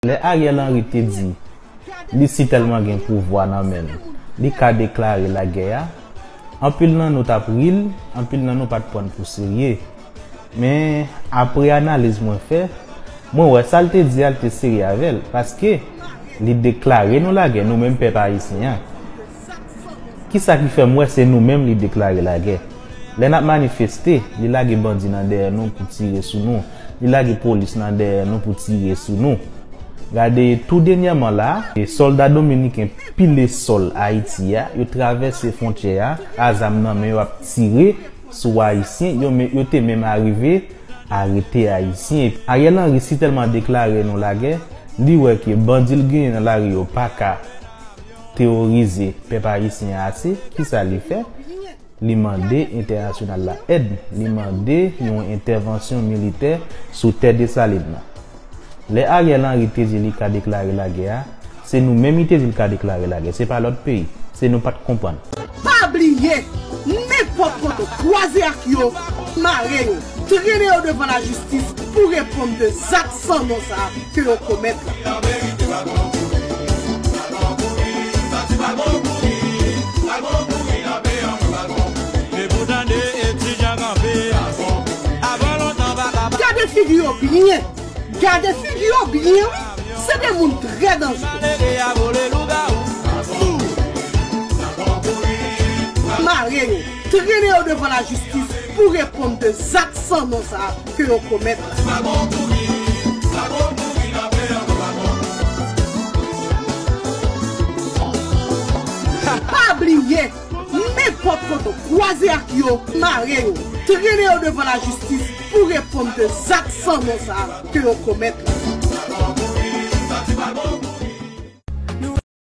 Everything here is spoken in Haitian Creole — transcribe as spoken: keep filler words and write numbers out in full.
Lè Ariel Henry te di li si tèlman gen pouvwa nan men l, li ka deklare lagè a, anpil nan nou t ap ri l, anpil nan nou pa t pran l pou serye. Men, apre analiz mwen fè, mwen wè sa l te di a, l te serye avè l, paske li deklare nou lagè, nou menm pèp ayisyen an. Kisa ki fè m wè se nou menm li deklare lagè? Lè n ap manifeste, li lage bandi nan dèyè nou pou tire sou nou. Li lage polis nan dèyè nou pou tire sou nou. Gade, tou dènyèman la, e sòlda dominiken pile sòl Ayiti a, yo travèse fwontyè a, a zam nan men yo ap tire sou Ayisyen, yo, me- yo te menm arive arete Ayisyen. Ariel Henry si tèlman deklare nou lagè, li wè ke bandi l genyen nan lari yo pa ka teworize pèp ayisyen an ase, kisa li fè? Li mande entènasyonal la èd, li mande yon entèvansyon militè sou tè Desalin nan. Lè Ariel Henry te di li ka deklare lagè a, se nou menm li te di l ka deklare lagè, se pa lòt peyi, se nou pa t konprann. Pa bliye, nenpòt kote w kwaze ak yo, mare yo, trennen yo devan lajistis pou reponn de zak san non sa a ke yo komèt la. Gade figi yo byen. Gade figi yo byen, wi. Se de moun trè danjere. Mare yo, trennen yo devan lajistis pou reponn de zak san non sa a ke yo komèt la. Pa bliye, nenpòt kote w kwaze ak yo, mare yo, trennen yo devan lajistis pou reponn de zak san non sa a ke yo komèt la.